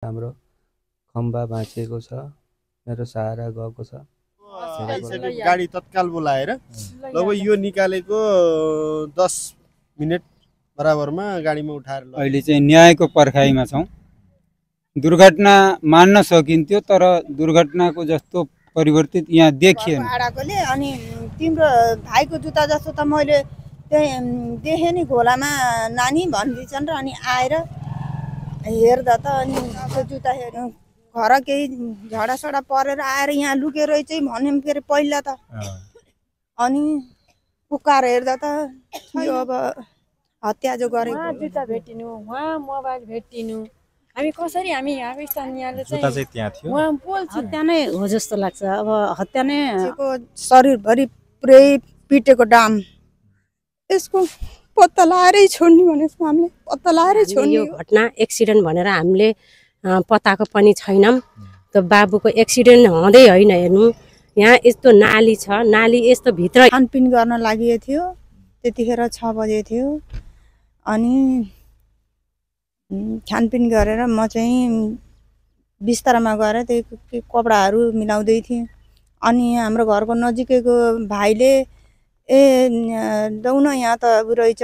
हाम्रो खम्बा भाँचिएको छ, मेरो सहारा गएको छ। गाडी तत्काल बोलाएर लगभग यो निकालेको 10 मिनेट बराबरमा गाडीमा उठाएर अहिले चाहिँ न्यायको पर्खाइमा छौँ। दुर्घटना मान्न सकिन्थ्यो तर दुर्घटनाको जस्तो परिवर्तित यहाँ देखिएन। अनि तिम्रो भाइको जुत्ता जस्तो त मैले देखेँ नि घोलामा नानी भनिदिन्छन् र अनि आएर हेर्दा त अनि त्यो जुत्ता हेर्नु घर केही झडासडा परेर आएर यहाँ लुकेर चाहिँ भन्यौँ के अरे पहिला त अनि पुकार हेर्दा त यो अब हत्या जो गरेको। जुत्ता भेटिनु, उहाँ मोबाइल भेटिनु, हामी कसरी हामी यहाँको स्थानीयले चाहिँ उहाँ बोल्छ हत्या नै हो जस्तो लाग्छ। अब हत्या नै शरीरभरि पुरै पिटेको डाम यसको पत्ता लाएरै छोड्ने भनेको हामीले पत्ता लाएरै छोड्ने। यो घटना एक्सिडेन्ट भनेर हामीले पत्ताको पनि छैनौँ। त बाबुको एक्सिडेन्ट हुँदै होइन, हेर्नु यहाँ यस्तो नाली छ, नाली यस्तो भित्र खानपिन गर्न लागि थियो। त्यतिखेर 6 बजे थियो अनि खानपिन गरेर म चाहिँ बिस्तारामा गएर त्यही कपडाहरू मिलाउँदै थिएँ। अनि हाम्रो घरको नजिकैको भाइले दाउ न यहाँ त रहेछ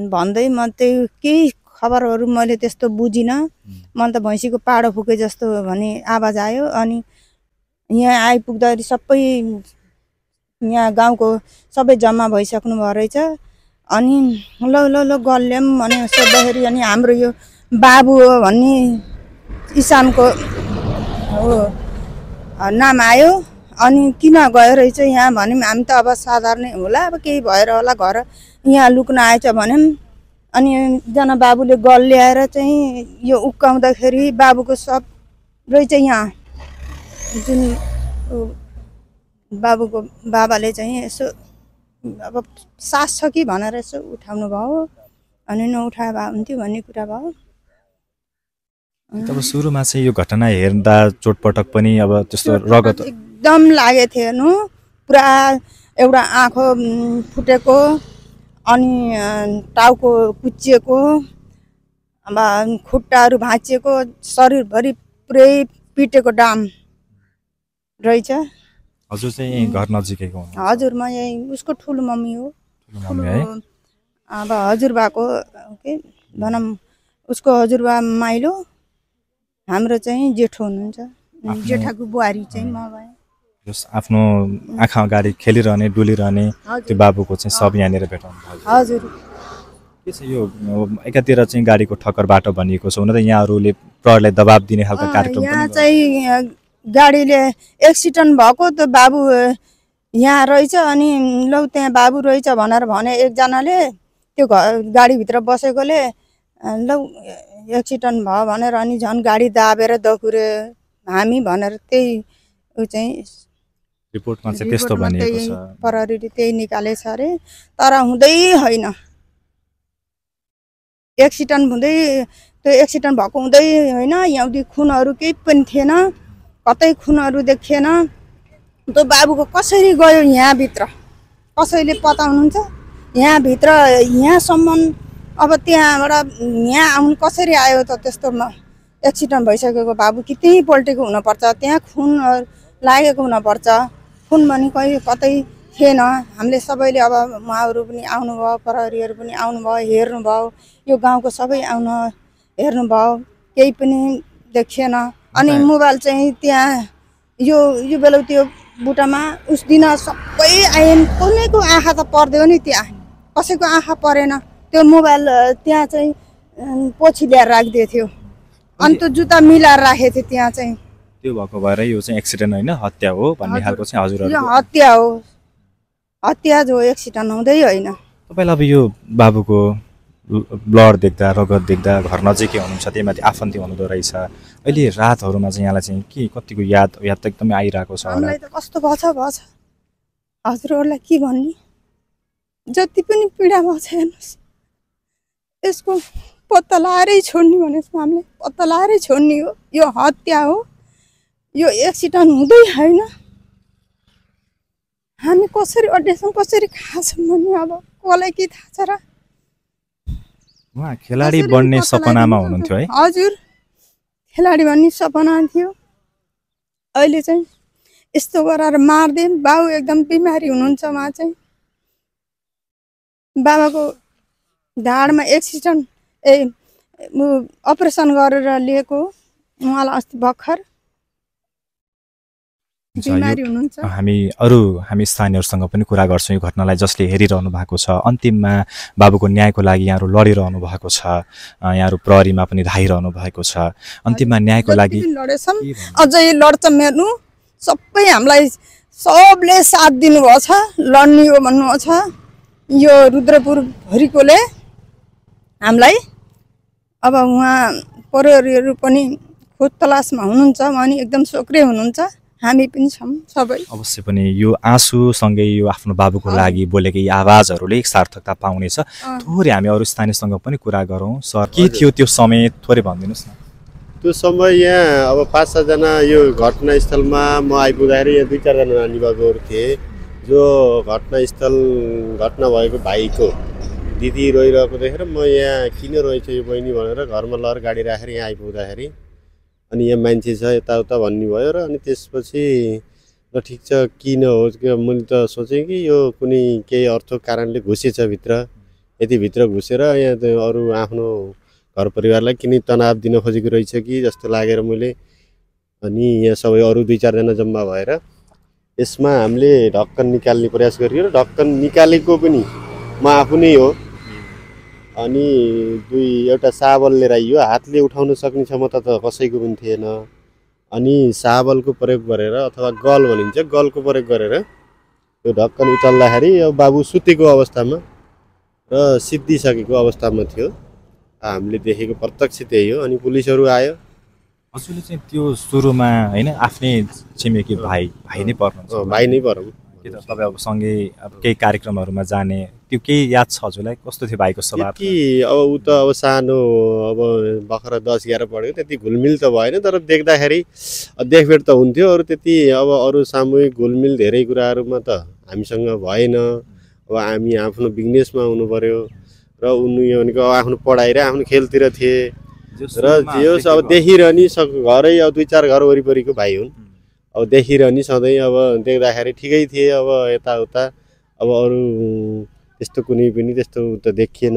भन्दै म त्यही केही खबरहरू मैले त्यस्तो बुझिनँ। मलाई त भैँसीको पाडो फुके जस्तो भने आवाज आयो। अनि यहाँ आइपुग्दाखेरि सबै यहाँ गाउँको सबै जम्मा भइसक्नु भयो रहेछ। अनि ल ल ल गल्यौँ भने सोद्धाखेरि अनि हाम्रो यो बाबु हो भन्ने इसानको नाम आयो। अनि किन गयो रहेछ यहाँ भन्यौँ। हामी त अब साधारणै होला, अब केही भएर होला घर यहाँ लुक्न आएछ भन्यौँ। अनि एकजना बाबुले गल ल्याएर चाहिँ यो उक्काउँदाखेरि बाबुको सब रहेछ यहाँ। जुन बाबुको बाबाले चाहिँ यसो अब सास छ कि भनेर यसो उठाउनु भयो। अनि नउठाए भए हुन्थ्यो भन्ने कुरा भयो। अब सुरुमा चाहिँ यो घटना हेर्दा चोटपटक पनि अब त्यस्तो रगत एकदम लागेको थियो हेर्नु, पुरा एउटा आँखो फुटेको अनि टाउको कुच्चिएको, अब खुट्टाहरू भाँचिएको, शरीरभरि पुरै पिटेको डाम रहेछ। हजुर चाहिँ घर नजिकैको हो? हजुर म यही उसको ठुलो मम्मी हो। अब हजुरबाको के भनौँ उसको हजुरबा माइलो, हाम्रो चाहिँ जेठो हुनुहुन्छ। जेठाको बुहारी चाहिँ म भएँ। आफ्नो आँखा अगाडि खेलिरहने डुलिरहने त्यो बाबुको चाहिँ सब यहाँनिर भेटाउनु भयो? हजुर। के छ यो एकातिर चाहिँ गाडीको ठक्कर बाटो भनिएको छ, हुन त यहाँहरूले प्रहरीलाई दबाब दिने खालको कार्यक्रम यहाँ चाहिँ गाडीले एक्सिडेन्ट भएको त बाबु यहाँ रहेछ। अनि लौ त्यहाँ बाबु रहेछ भनेर भने एकजनाले, त्यो गाडीभित्र बसेकोले लौ एक्सिडेन्ट भयो भनेर अनि झन् गाडी दाबेर दकुरे हामी भनेर त्यही ऊ चाहिँ रिपोर्टमा चाहिँ त्यस्तो भनिएको छ। प्रहरीले त्यही निकालेछ अरे, तर हुँदै होइन। एक्सिडेन्ट हुँदै त्यो एक्सिडेन्ट भएको हुँदै होइन। यहाँदेखि खुनहरू केही पनि थिएन, कतै खुनहरू देखिएन। त्यो बाबुको कसरी गयो यहाँभित्र कसैले पताउनुहुन्छ? यहाँभित्र यहाँसम्म अब त्यहाँबाट यहाँ आउनु कसरी आयो त? त्यस्तोमा एक्सिडेन्ट भइसकेको बाबु कि त्यहीँ पल्टेको हुनुपर्छ, त्यहाँ खुन लागेको हुनुपर्छ। खुन पनि कतै थिएन। हामीले सबैले अब उहाँहरू पनि आउनुभयो, प्रहरीहरू पनि आउनुभयो, हेर्नुभयो, यो गाउँको सबै आउनु हेर्नुभयो, केही पनि देखिएन। अनि मोबाइल चाहिँ त्यहाँ यो बेला त्यो बुटामा उस दिन सबै आएन, कसैको आँखा त पर्दैन नि, त्यहाँ कसैको आँखा परेन। त्यो मोबाइल त्यहाँ चाहिँ पछि ल्याएर राखिदिएको थियो। अनि त्यो जुत्ता मिलाएर राखेको थियो त्यहाँ चाहिँ। त्यो भएको भएर यो चाहिँ एक्सिडेन्ट होइन हत्या हो भन्ने खालको चाहिँ हजुरहरु? यो हत्या हो, हत्या जो एक्सिडेन्ट हुँदै होइन। तपाईँलाई अब यो बाबुको ब्लड देख्दा रगत देख्दा घर नजिकै हुनुहुन्छ, त्यहीमाथि आफन्ती हुनुहुँदो रहेछ। अहिले रातहरूमा चाहिँ यहाँलाई चाहिँ के कतिको याद त एकदमै आइरहेको छ? हामीलाई त कस्तो भछ हजुरहरूलाई के भन्ने, जति पनि पीडा भछ हेर्नुहोस्। यसको पत्ता लाएरै छोड्ने भनेको हामीले पत्ता लाएरै छोड्ने हो। यो हत्या हो, यो एक्सिडेन्ट हुँदै होइन। हामी कसरी अड्डेछौँ कसरी खान्छौँ भने अब कसलाई के थाहा छ र? उहाँ खेलाडी बन्ने सपनामा हुनुहुन्थ्यो है? हजुर, खेलाडी भन्ने सपना थियो। अहिले चाहिँ यस्तो गरेर मार्दे। बाउ एकदम बिमारी हुनुहुन्छ। उहाँ चाहिँ बाबाको ढाडमा एक्सिडेन्ट अपरेसन गरेर लिएको। उहाँलाई अस्ति भर्खर बिमारी हुनुहुन्छ। हामी स्थानीयहरूसँग पनि कुरा गर्छौँ यो घटनालाई जसले हेरिरहनु भएको छ। अन्तिममा बाबुको न्यायको लागि यहाँहरू लडिरहनु भएको छ। यहाँहरू प्रहरीमा पनि धाइरहनु भएको छ। अन्तिममा न्यायको लागि लडेछौँ, अझै लड्छौँ। हेर्नु सबै हामीलाई सबले साथ दिनुभएको छ। लड्ने हो भन्नुभएको छ। यो रुद्रपुरभरिकोले हामीलाई। अब उहाँ प्रहरीहरू पनि खोज तलासमा हुनुहुन्छ। उहाँ नि एकदम सक्रिय हुनुहुन्छ। हामी पनि छौँ सबै। अवश्य पनि यो आँसुसँगै यो आफ्नो बाबुको लागि बोलेको यी आवाजहरूले एक सार्थकता पाउनेछ। थोरै हामी अरू स्थानीयसँग पनि कुरा गरौँ। सर के थियो त्यो समय थोरै भनिदिनुहोस् न। त्यो समय यहाँ अब 5-7 जना यो घटनास्थलमा म आइपुग्दाखेरि यहाँ 2-4 जना नानी बाबुहरू थिए। जो घटना भएको भाइको दिदी रोइरहेको देखेर म यहाँ किन रोएछ यो बहिनी भनेर घरमा लर गाडी राखेर यहाँ आइपुग्दाखेरि अनि यहाँ मान्छे छ यताउता भन्नुभयो र अनि त्यसपछि ल ठिक छ किन हो मैले त सोचेँ कि यो कुनै केही अर्थ कारणले घुसेछ भित्र। यति भित्र घुसेर यहाँ अरू आफ्नो घर परिवारलाई किन तनाव दिन खोजेको रहेछ कि जस्तो लागेर मैले अनि यहाँ सबै अरू 2-4 जना जम्मा भएर यसमा हामीले ढक्कन निकाल्ने प्रयास गरियो र ढक्कन निकालेको पनि म आफू नै हो। अनि एउटा साबल लिएर आइयो। हातले उठाउन सक्ने क्षमता त कसैको पनि थिएन। अनि साबलको प्रयोग गरेर अथवा गल भनिन्छ, गलको प्रयोग गरेर यो ढक्कन उचाल्दाखेरि अब बाबु सुतेको अवस्थामा र सिद्धिसकेको अवस्थामा थियो। हामीले देखेको प्रत्यक्ष त्यही हो। अनि पुलिसहरू आयो। हजुरले चाहिँ त्यो सुरुमा होइन आफ्नै छिमेकी भाइ नै पर्नुहुन्छ। भाइ नै परौँ। तपाईँ अब सँगै अब केही कार्यक्रमहरूमा जाने त्यो केही याद छ हजुरलाई? कस्तो थियो भाइको स्वभाव? कि अब ऊ त अब सानो अब भर्खर 10-11 पढेको त्यति घुलमिल त भएन। तर देख्दाखेरि देखभेट त हुन्थ्यो। अरू त्यति अब अरू सामूहिक घुलमिल धेरै कुराहरूमा त हामीसँग भएन। अब हामी आफ्नो बिजनेसमा हुनु पर्यो र उनी भनेको आफ्नो पढाइ र आफ्नो खेलतिर थिए र जे होस् अब देखिरहने घरै अब 2-4 घर वरिपरिको भाइ हुन्। अब देखिरहने सधैँ अब देख्दाखेरि ठिकै थिए। अब यताउता अब अरू त्यस्तो कुनै पनि त्यस्तो त देखिएन।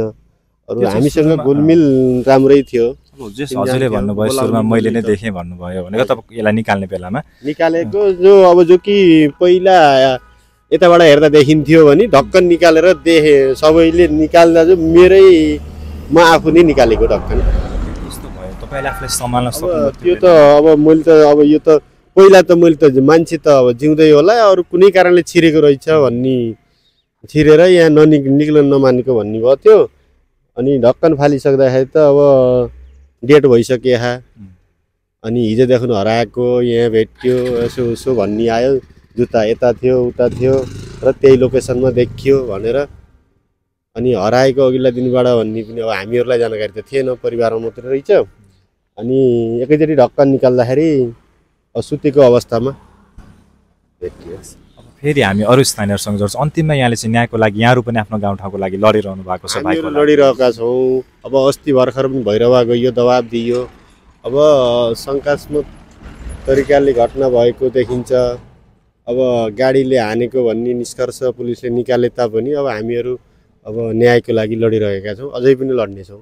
अरू हामीसँग घुलमिल राम्रै थियो। हजुरले भन्नुभयो सुरुमा मैले नै देखेँ भन्नुभयो भनेको तपाईँ यसलाई निकाल्ने बेलामा निकालेको जो कि पहिला यताबाट हेर्दा देखिन्थ्यो भने ढक्कन निकालेर देखे सबैले निकाल्दा जो म आफू नै निकालेको ढक्कन। यस्तो भयो तपाईँले आफूलाई सम्हाल्न सक्नु? त्यो त अब मैले त अब यो त पहिला त मैले त मान्छे त अब जिउँदै होला अरू कुनै कारणले छिरेको रहेछ भन्ने छिरेर यहाँ निक्लन नमानेको भन्ने भयो थियो। अनि ढक्कन फालिसक्दाखेरि त अब डेट भइसक्यो। अनि हिजोदेखि हराएको यहाँ भेट्यो यसो उसो भन्ने आयो। जुत्ता यता थियो उता थियो र त्यही लोकेसनमा देखियो भनेर। अनि हराएको अघिल्ला दिनबाट भन्ने पनि अब हामीहरूलाई जानकारी त थिएन। परिवारमा मात्रै रहेछ। अनि एकैचोटि ढक्कन निकाल्दाखेरि सुतेको अवस्थामा भेटियो। अब फेरि हामी अरू स्थानीयहरूसँग जोड्छौँ। अन्तिममा यहाँले चाहिँ न्यायको लागि यहाँहरू पनि आफ्नो गाउँठाउँको लागि लडिरहनु भएको छ। हामीहरू लडिरहेका छौँ। अब अस्ति भर्खर पनि भैरवा गइयो, दबाब दिइयो। अब शङ्कास्पद तरिकाले घटना भएको देखिन्छ। अब गाडीले हानेको भन्ने निष्कर्ष पुलिसले निकाले तापनि अब हामीहरू अब न्यायको लागि लडिरहेका छौँ। अझै पनि लड्नेछौँ।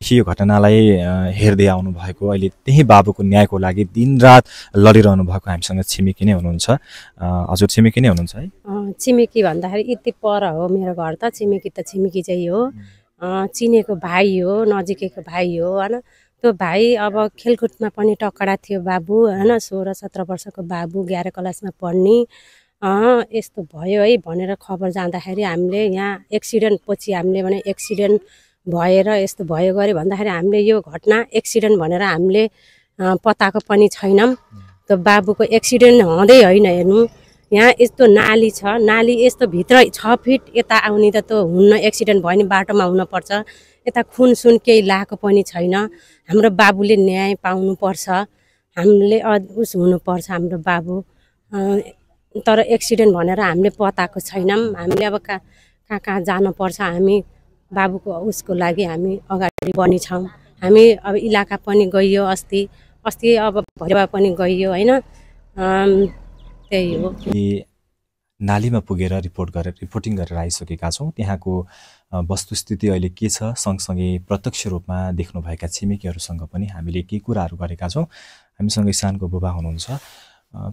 यो घटनालाई हेर्दै आउनु भएको अहिले त्यही बाबुको न्यायको लागि दिनरात लडिरहनु भएको हामीसँग छिमेकी नै हुनुहुन्छ। हजुर छिमेकी नै हुनुहुन्छ है? छिमेकी भन्दाखेरि यति पर हो मेरो घर त। छिमेकी त छिमेकी चाहिँ हो। चिनेको भाइ हो, नजिकैको भाइ हो होइन। त्यो भाइ अब खेलकुदमा पनि टकडा थियो बाबु होइन। 16-17 वर्षको बाबु 11 क्लासमा पढ्ने। यस्तो भयो है भनेर खबर जाँदाखेरि हामीले यहाँ एक्सिडेन्ट पछि हामीले भने एक्सिडेन्ट भएर यस्तो भयो गरे भन्दाखेरि हामीले यो घटना एक्सिडेन्ट भनेर हामीले पताएको पनि छैनौँ। त्यो बाबुको एक्सिडेन्ट हुँदै होइन। हेर्नु यहाँ यस्तो नाली छ। नाली यस्तो भित्र 6 फिट यता आउने त त्यो हुन्न। एक्सिडेन्ट भयो भने बाटोमा हुनुपर्छ। यता खुनसुन केही लागेको पनि छैन। हाम्रो बाबुले न्याय पाउनुपर्छ। हामीले उस हुनुपर्छ हाम्रो बाबु। तर एक्सिडेन्ट भनेर हामीले पताएको छैनौँ। हामीले अब कहाँ जानुपर्छ। हामी बाबुको उसको लागि हामी अगाडि बढ्नेछौँ। हामी अब इलाका पनि गइयो अस्ति अस्ति अब भैरवा पनि गइयो होइन त्यही हो। नालीमा पुगेर रिपोर्टिङ गरेर आइसकेका छौँ। त्यहाँको वस्तुस्थिति अहिले के छ, सँगसँगै प्रत्यक्ष रूपमा देख्नुभएका छिमेकीहरूसँग पनि हामीले के कुराहरू गरेका छौँ। हामीसँग इसानको बुबा हुनुहुन्छ।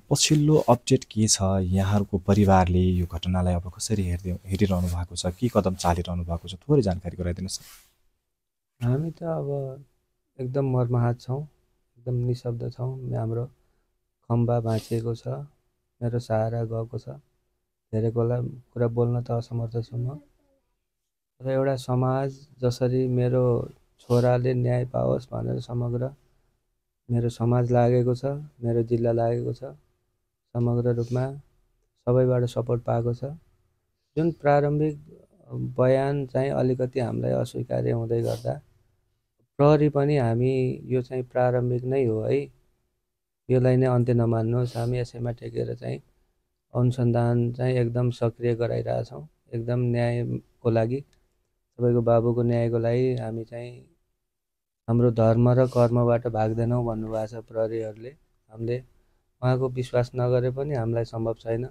पछिल्लो अपडेट के छ, यहाँहरूको परिवारले यो घटनालाई अब कसरी हेरिरहनु भएको छ, के कदम चालिरहनु भएको छ, थोरै जानकारी गराइदिनुहोस्। हामी त अब एकदम मर्माहत छौँ, एकदम निशब्द छौँ। हाम्रो खम्बा भाँचिएको छ, मेरो सहारा गएको छ। धेरै कुरा बोल्न त असमर्थ छु म। र एउटा समाज जसरी मेरो छोराले न्याय पाओस् भनेर समग्र मेरो समाज लागेको छ, मेरो जिल्ला लागेको छ, समग्र रूपमा सबैबाट सपोर्ट पाएको छ। जुन प्रारम्भिक बयान चाहिँ अलिकति हामीलाई अस्वीकार्य हुँदै गर्दा प्रहरी पनि हामी यो चाहिँ प्रारम्भिक नै हो है, यसलाई नै अन्त्य नमान्नुहोस्, हामी यसैमा टेकेर चाहिँ अनुसन्धान चाहिँ एकदम सक्रिय गराइरहेछौँ। एकदम न्यायको लागि, सबैको बाबुको न्यायको लागि हामी चाहिँ हाम्रो धर्म र कर्मबाट भाग्दैनौँ भन्नुभएको छ प्रहरीहरूले। हामीले उहाँको विश्वास नगरे पनि हामीलाई सम्भव छैन।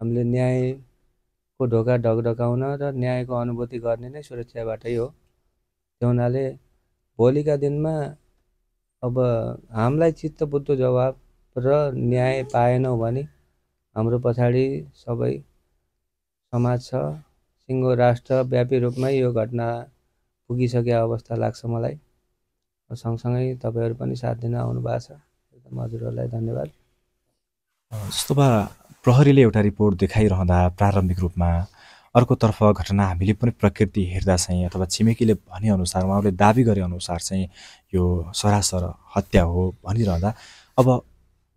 हामीले न्यायको ढोका ढकढकाउन र न्यायको अनुभूति गर्ने नै सुरक्षाबाटै हो। त्यो हुनाले भोलिका दिनमा अब हामीलाई चित्तबुद्ध जवाब र न्याय पाएनौँ भने हाम्रो पछाडि सबै समाज छ, सिङ्गो राष्ट्रव्यापी रूपमै यो घटना पुगिसकेको अवस्था लाग्छ मलाई। सँगसँगै तपाईँहरू पनि साथ दिन आउनु भएको छ, एकदम हजुरहरूलाई धन्यवाद। जस्तो भए प्रहरीले एउटा रिपोर्ट देखाइरहँदा प्रारम्भिक रूपमा, अर्कोतर्फ घटना हामीले पनि प्रकृति हेर्दा चाहिँ अथवा छिमेकीले भनेअनुसार, उहाँले दाबी गरे अनुसार चाहिँ यो सरासर हत्या हो भनिरहँदा, अब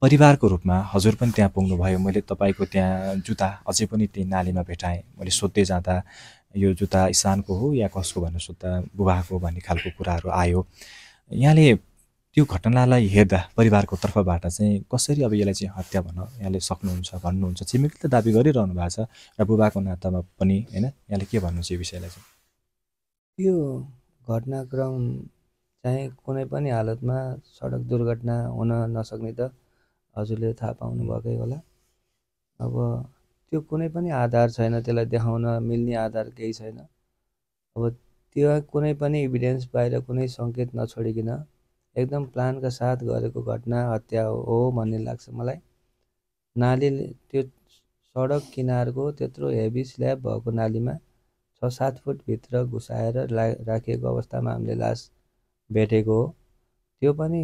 परिवारको रूपमा हजुर पनि त्यहाँ पुग्नुभयो। मैले तपाईँको त्यहाँ जुत्ता अझै पनि त्यही नालीमा भेटाएँ। मैले सोध्दै जाँदा यो जुत्ता इसानको हो या कसको भनेर सोद्धा बुबाको भन्ने खालको कुराहरू आयो। यहाँले त्यो घटनालाई हेर्दा परिवारको तर्फबाट चाहिँ कसरी अब यसलाई चाहिँ हत्या भन्न यहाँले सक्नुहुन्छ, भन्नुहुन्छ? छिमेकीले त दाबी गरिरहनु भएको छ र बुबाको नातामा पनि होइन, यहाँले के भन्नुहुन्छ यो विषयलाई चाहिँ? यो घटनाक्रम चाहिँ कुनै पनि हालतमा सडक दुर्घटना हुन नसक्ने त हजुरले थाहा पाउनुभएकै होला। अब त्यो कुनै पनि आधार छैन, त्यसलाई देखाउन मिल्ने आधार केही छैन। अब त्यो कुनै पनि इभिडेन्स बाहिर कुनै सङ्केत नछोडिकन एकदम प्लानका साथ गरेको घटना हत्या हो भन्ने लाग्छ मलाई। नालीले त्यो सडक किनारको त्यत्रो हेभी स्ल्याब भएको नालीमा 6-7 फुटभित्र घुसाएर राखिएको अवस्थामा हामीले लास भेटेको हो। त्यो पनि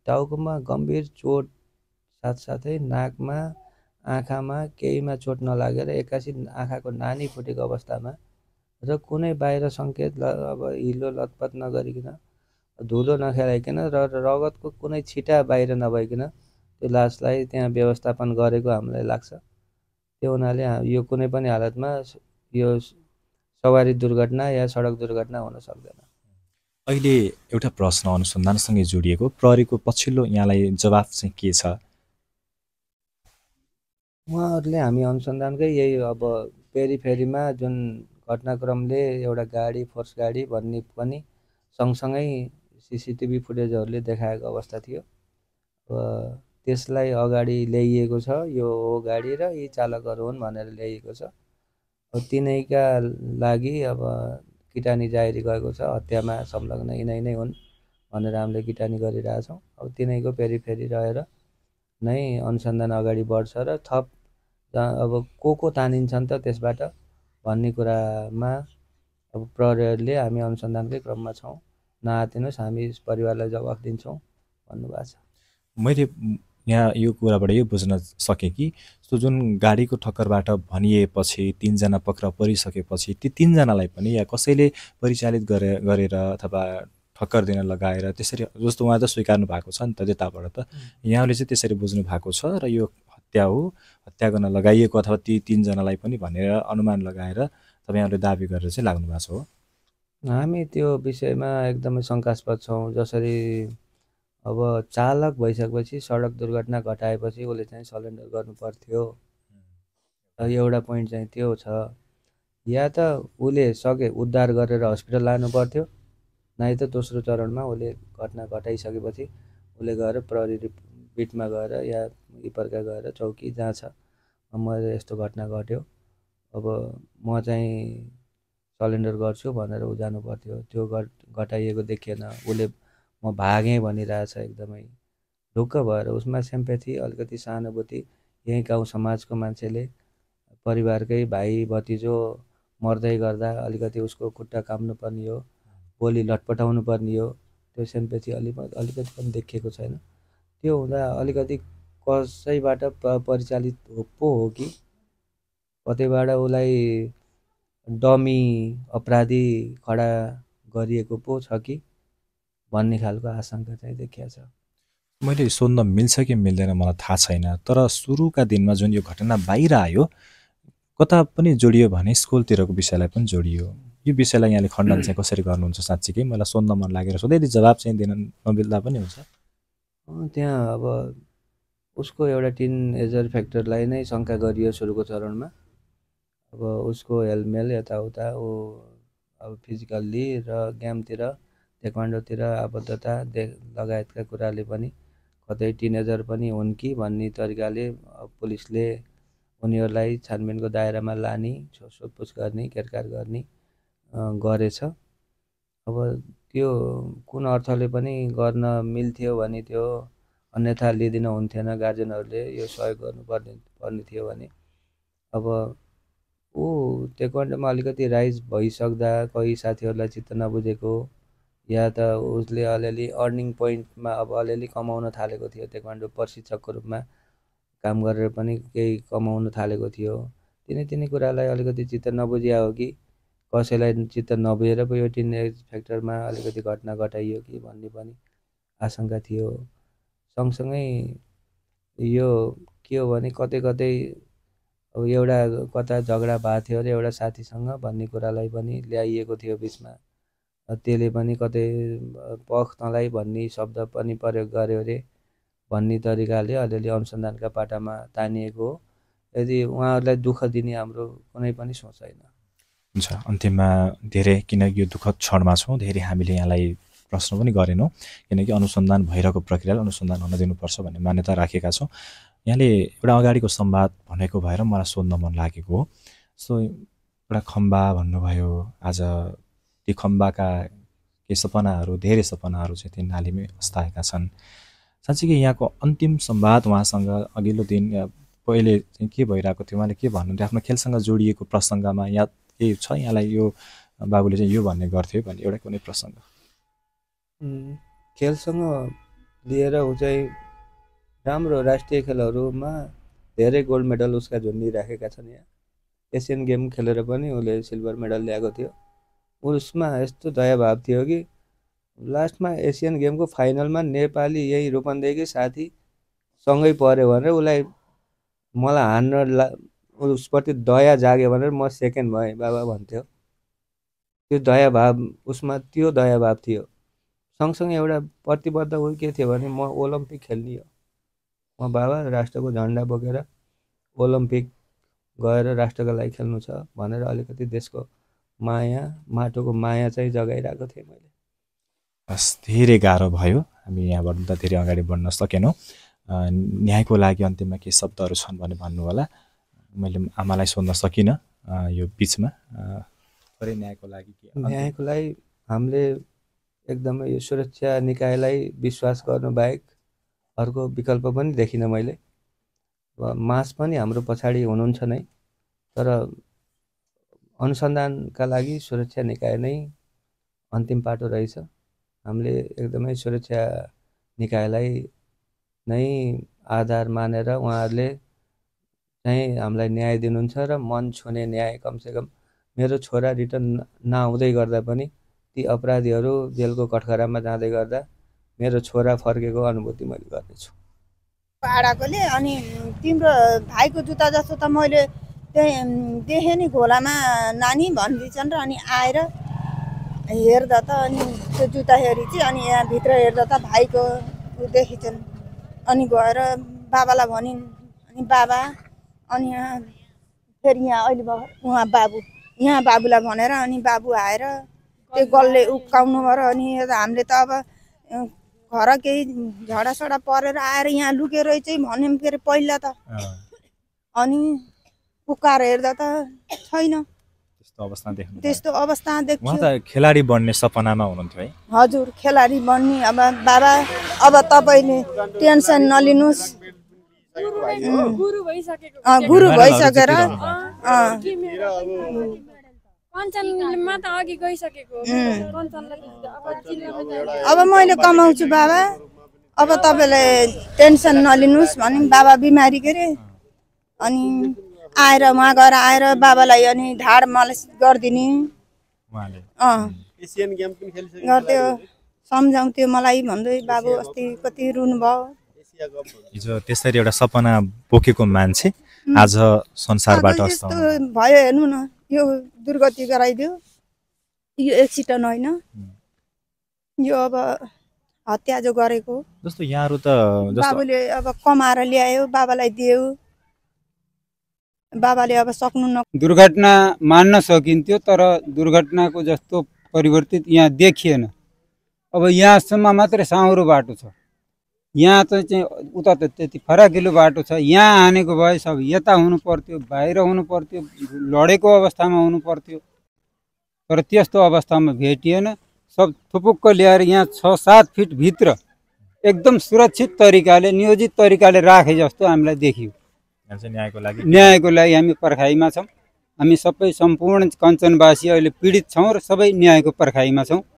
टाउकोमा गम्भीर चोट साथसाथै नाकमा, आँखामा केहीमा चोट नलागेर एक्कासी आँखाको नानी फुटेको अवस्थामा र कुनै बाहिर सङ्केत अब हिलो लतपत नगरिकन, धुलो नखेलाइकन र रगतको कुनै छिटा बाहिर नभइकन त्यो लासलाई त्यहाँ व्यवस्थापन गरेको हामीलाई लाग्छ। त्यो हुनाले यो कुनै पनि हालतमा यो सवारी दुर्घटना या सडक दुर्घटना हुन सक्दैन। अहिले एउटा प्रश्न अनुसन्धानसँगै जोडिएको, प्रहरीको पछिल्लो यहाँलाई जवाफ चाहिँ के छ? उहाँहरूले हामी अनुसन्धानकै यही अब पेरिफेरीमा जुन घटनाक्रमले एउटा गाडी, फोर्स गाडी भन्ने पनि सँगसँगै सिसिटिभी फुटेजहरूले देखाएको अवस्था थियो। अब त्यसलाई अगाडि ल्याइएको छ, यो हो गाडी र यी चालकहरू हुन् भनेर ल्याइएको छ। अब तिनैका लागि अब किटानी जारी गएको छ, हत्यामा संलग्न यिनै नै हुन् भनेर हामीले किटानी गरिरहेछौँ। अब तिनैको पेरिफेरी रहेर नै अनुसन्धान अगाडि बढ्छ र थप अब को तानिन्छन् त त्यसबाट भन्ने कुरामा अब प्रहरीहरूले हामी अनुसन्धानकै क्रममा छौँ, नआतिनुहोस्, हामी परिवारलाई जवाफ दिन्छौँ भन्नुभएको छ। मैले यहाँ यो कुराबाट यो बुझ्न सकेँ कि जुन गाडीको ठक्करबाट भनिएपछि 3 जना पक्रा परिसकेपछि ती 3 जनालाई पनि या कसैले परिचालित गरेर अथवा ठक्कर दिन लगाएर त्यसरी, जस्तो उहाँ त स्वीकार्नु भएको छ नि त त्यताबाट, त यहाँले चाहिँ त्यसरी बुझ्नु भएको छ र यो हत्या हो, हत्या गर्न लगाइएको अथवा ती 3 जनालाई पनि भनेर अनुमान लगाएर तपाईँहरूले दाबी गरेर चाहिँ लाग्नु भएको छ हो? हामी त्यो विषयमा एकदमै शङ्कास्पद छौँ। जसरी अब चालक भइसकेपछि सडक दुर्घटना घटाएपछि उसले चाहिँ सरेन्डर गर्नु पर्थ्यो, एउटा पोइन्ट चाहिँ त्यो छ। या त उसले सके उद्धार गरेर हस्पिटल लानु पर्थ्यो, नै त दोस्रो चरणमा उसले घटना घटाइसकेपछि उसले गएर प्रहरी बिटमा गएर या इपर्का गएर चौकी जहाँ छ मैले यस्तो घटना घट्यो, अब म चाहिँ सरेन्डर गर्छु भनेर ऊ जानु पर्थ्यो। त्यो घटाइएको देखिएन, उसले म भागेँ भनिरहेछ। एकदमै ढुक्क भएर उसमा सिम्पेथी, अलिकति सहानुभूति, यहीँ गाउँ समाजको मान्छेले परिवारकै भाइ भतिजो मर्दै गर्दा अलिकति उसको खुट्टा काम्नु पर्ने हो, बोली लटपटाउनु पर्ने हो, त्यो सिम्पेथी अलिकति पनि देखिएको छैन। त्यो हुँदा अलिकति कसैबाट परिचालित पो हो कि कतैबाट उसलाई डमी अपराधी खडा गरिएको पो छ कि भन्ने खालको आशंका चाहिँ देखिया छ। मैले सोध्न मिल्छ कि मिल्दैन मलाई थाहा छैन, तर सुरुका दिनमा जुन यो घटना बाहिर आयो कता पनि जोडियो भने स्कुलतिरको विषयलाई पनि जोडियो। यो विषयलाई यहाँले खण्डन चाहिँ कसरी गर्नुहुन्छ? साँच्चीकै मलाई सोध्न मन लागेर सोधै जवाब चाहिँ दिन नमिल्दा पनि हुन्छ। त्यहाँ अब उसको एउटा टिन एजर फ्याक्टरलाई नै शङ्का गरियो सुरुको चरणमा। अब उसको हेलमेल यताउता ऊ अब फिजिकल्ली र गेमतिर टेक्वान्डोतिर आबद्धता लगायतका कुराले पनि कतै टिनेजर पनि हुन् कि भन्ने तरिकाले पुलिसले उनीहरूलाई छानबिनको दायरामा लाने, सोधपुछ गर्ने, केरकार गर्ने गरेछ। अब त्यो कुन अर्थले पनि गर्न मिल्थ्यो भने त्यो अन्यथा लिदिन हुन्थेन, गार्जेनहरूले यो सहयोग गर्नुपर्ने थियो भने। अब ऊ टेक्वान्डोमा अलिकति राइज भइसक्दा कोही साथीहरूलाई चित्त नबुझेको या त उसले अलिअलि अर्निङ पोइन्टमा अब अलिअलि कमाउन थालेको थियो, टेक्वान्डो प्रशिक्षकको रूपमा काम गरेर पनि केही कमाउन थालेको थियो। तिनी कुरालाई अलिकति चित्त नबुझिया हो कि कसैलाई चित्त नबुझेर पो यो टिनेज फ्याक्टरमा अलिकति घटना घटाइयो कि भन्ने पनि आशंका थियो। सँगसँगै यो के हो भने कतै अब एउटा कता झगडा भएको थियो अरे एउटा साथीसँग भन्ने कुरालाई पनि ल्याइएको थियो बिचमा। त्यसले पनि कतै पख तँलाई भन्ने शब्द पनि प्रयोग गर्यो अरे भन्ने तरिकाले अलिअलि अनुसन्धानका पाटामा तानिएको हो। यदि उहाँहरूलाई दुःख दिने हाम्रो कुनै पनि सोच छैन। हुन्छ, अन्तिममा धेरै, किनकि यो दुःखद क्षणमा छौँ, धेरै हामीले यहाँलाई प्रश्न पनि गरेनौँ किनकि अनुसन्धान भइरहेको प्रक्रियालाई अनुसन्धान हुन दिनुपर्छ भन्ने मान्यता राखेका छौँ। यहाँले एउटा अगाडिको संवाद भनेको भएर मलाई सोध्न मन लागेको हो। सो एउटा खम्बा भन्नुभयो, आज ती खम्बाका केही सपनाहरू, धेरै सपनाहरू चाहिँ ती नालीमै अस्ताएका छन्। साँच्चीकै यहाँको अन्तिम संवाद उहाँसँग अघिल्लो दिन या पहिले चाहिँ के भइरहेको थियो, उहाँले के भन्नुहुन्थ्यो आफ्नो खेलसँग जोडिएको प्रसङ्गमा या केही छ यहाँलाई यो बाबुले चाहिँ यो भन्ने गर्थ्यो भन्ने एउटा कुनै प्रसङ्ग? खेलसँग लिएर ऊ चाहिँ राम्रो राष्ट्रिय खेलहरूमा धेरै गोल्ड मेडल उसका झुन्डिराखेका छन्। यहाँ एसियन गेम खेलेर पनि उसले सिल्भर मेडल ल्याएको थियो। उसमा यस्तो दयाभाव थियो कि लास्टमा एसियन गेमको फाइनलमा नेपाली यही रूपन्देहीकै साथी सँगै पऱ्यो भनेर उसलाई मलाई हान्न उसप्रति दया जाग्यो भनेर म सेकेन्ड भएँ बाबा भन्थ्यो। त्यो दयाभाव उसमा, त्यो दयाभाव थियो। सँगसँगै एउटा प्रतिबद्ध ऊ के थियो भने म ओलम्पिक खेल्ने हो, म बाबा राष्ट्रको झन्डा बोकेर ओलम्पिक गएर राष्ट्रको लागि खेल्नु छ भनेर अलिकति देशको माया, माटोको माया चाहिँ जगाइरहेको थिएँ मैले। बस धेरै गाह्रो भयो, हामी यहाँबाट त धेरै अगाडि बढ्न सकेनौँ। न्यायको लागि अन्तिममा के शब्दहरू छन् भने भन्नु होला। मैले आमालाई सोध्न सकिनँ यो बिचमा, तर न्यायको लागि के? न्यायको लागि हामीले एकदमै यो सुरक्षा निकायलाई विश्वास गर्नु बाहेक अर्को विकल्प पनि देखिनँ मैले। मास पनि हाम्रो पछाडि हुनुहुन्छ नै, तर अनुसन्धानका लागि सुरक्षा निकाय नै अन्तिम पाटो रहेछ। हामीले एकदमै सुरक्षा निकायलाई नै आधार मानेर उहाँहरूले चाहिँ हामीलाई न्याय दिनुहुन्छ र मन छुने न्याय। कमसेकम मेरो छोरा रिटर्न नआउँदै गर्दा पनि ती अपराधीहरू जेलको कठघरामा जाँदै गर्दा मेरो छोरा फर्केको अनुभूति मैले गर्नेछु। पाडाकोले अनि तिम्रो भाइको जुत्ता जस्तो त मैले त्यही देखेँ नि खोलामा नानी भनिदिन्छन् र अनि आएर हेर्दा त अनि त्यो जुत्ता हेरी चाहिँ अनि यहाँ भित्र हेर्दा त भाइको देखिन्छन्। अनि गएर बाबालाई भनिन्, अनि बाबा, अनि फेरि यहाँ अहिले उहाँ बाबु, यहाँ बाबुलाई भनेर अनि बाबु आएर त्यो गलले उक्काउनु भयो। अनि हामीले त अब घर केही झडासडा परेर आएर यहाँ लुकेर चाहिँ भन्यौँ के अरे पहिला त अनि पुकार हेर्दा त छैन त्यस्तो अवस्था देखियो। त खेलाडी बन्ने सपनामा हुनुहुन्थ्यो है? हजुर खेलाडी बन्ने। अब बाबा अब तपाईँले टेन्सन नलिनुहोस्, गुरु भइसकेर कञ्चनमा त अघि गइसकेको। अब मैले कमाउँछु बाबा, अब तपाईँले टेन्सन नलिनुहोस् भने बाबा बिमारी के अरे अनि आएर उहाँ गएर आएर बाबालाई अनि ढाड मालिस गरिदिने गर्थ्यो, सम्झाउँथ्यो मलाई भन्दै बाबु अस्ति कति रुनुभयो। हिजो त्यसरी एउटा सपना बोकेको मान्छे आज संसारबाट भयो। हेर्नु न, यो दुर्गति गराइदियो, यो एक्सिडेन्ट होइन, यो अब हत्या जो गरेको। जस्तो यहाँहरु त बाबुले अब कमाएर ल्यायो, बाबालाई दियो, बाबाले अब सक्नु न। दुर्घटना मान्न सकिन्थ्यो तर दुर्घटनाको जस्तो परिवर्तित यहाँ देखिएन। अब यहाँसम्म मात्रै साउरो बाटो छ, यहाँ चाहिँ उता त त्यति फराकिलो बाटो छ। यहाँ हानेको भए सब यता हुनु पर्थ्यो, बाहिर हुनु पर्थ्यो, लडेको अवस्थामा हुनु पर्थ्यो, तर त्यस्तो अवस्थामा भेटिएन। सब थुपुक्क ल्याएर यहाँ 6-7 फिट भित्र एकदम सुरक्षित तरिकाले नियोजित तरिकाले राखे जस्तो हामीलाई देखियो। न्यायको लागि हामी पर्खाइमा छौँ। हामी सबै सम्पूर्ण कञ्चनवासी अहिले पीडित छौँ र सबै न्यायको पर्खाइमा छौँ।